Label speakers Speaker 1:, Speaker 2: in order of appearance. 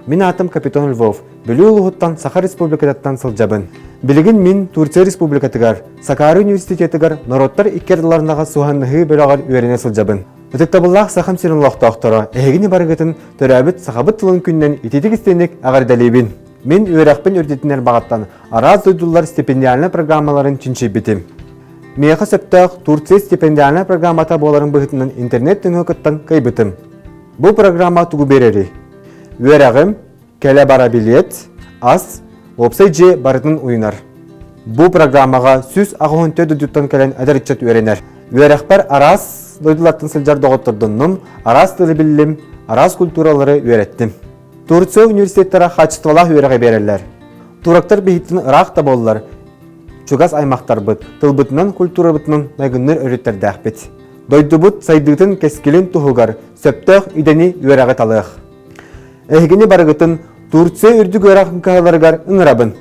Speaker 1: Мин аатым Капитон Львов, Бүлүү улууһуттан Саха Республикатыттан сылдьабын. Билигин мин Турция Республикатыгар, Сакаары университетыгар норуоттар икки ардыларынааҕы суһаннаһыы бөлөҕөр үөрэнэ сылдьабын. Ытыктабыллаах Сахам сирин олохтоохторо, эһигини барыгытын төрөөбүт сахабыт тылын күнүнэн ититик-истиҥник эҕэрдэлиибин. Мин үөрэхпин үрдэтинэр баҕаттан араас дойдулар стипендиальнай программаларын чинчийбитим. Миэхэ сөптөөх Турция стипендиальнай программата буоларын быһыытынан интернет нөҥүө кыттан кыайбытым. Бу программа тугу биэрэрий? Үөрэҕим, кэлэ-бара билиэт, ас, уопсай дьиэ барытын уйунар. Бу программаҕа 184 дойдуттан кэлэн эдэр ыччат үөрэнэр. Үөрэхпэр араас дойдулартан сылдьар доҕоттордоннум, араас тылы биллим, араас культуралары үөрэттим. Турция университеттара хаачыстыбалаах үөрэҕи биэрэллэр. Турактар биһиттэн ыраах да буоллар, чугас аймахтарбыт, тылбытынан, культурабытынан майгынныыр өрүттэрдээхпит. Дойдубут сайдыытын кэскилин туһугар сөптөөх идэни үөрэҕи талыах. Эһигини барыгытын Турция үрдүк үөрэх кыһаларыгар ыҥырабын.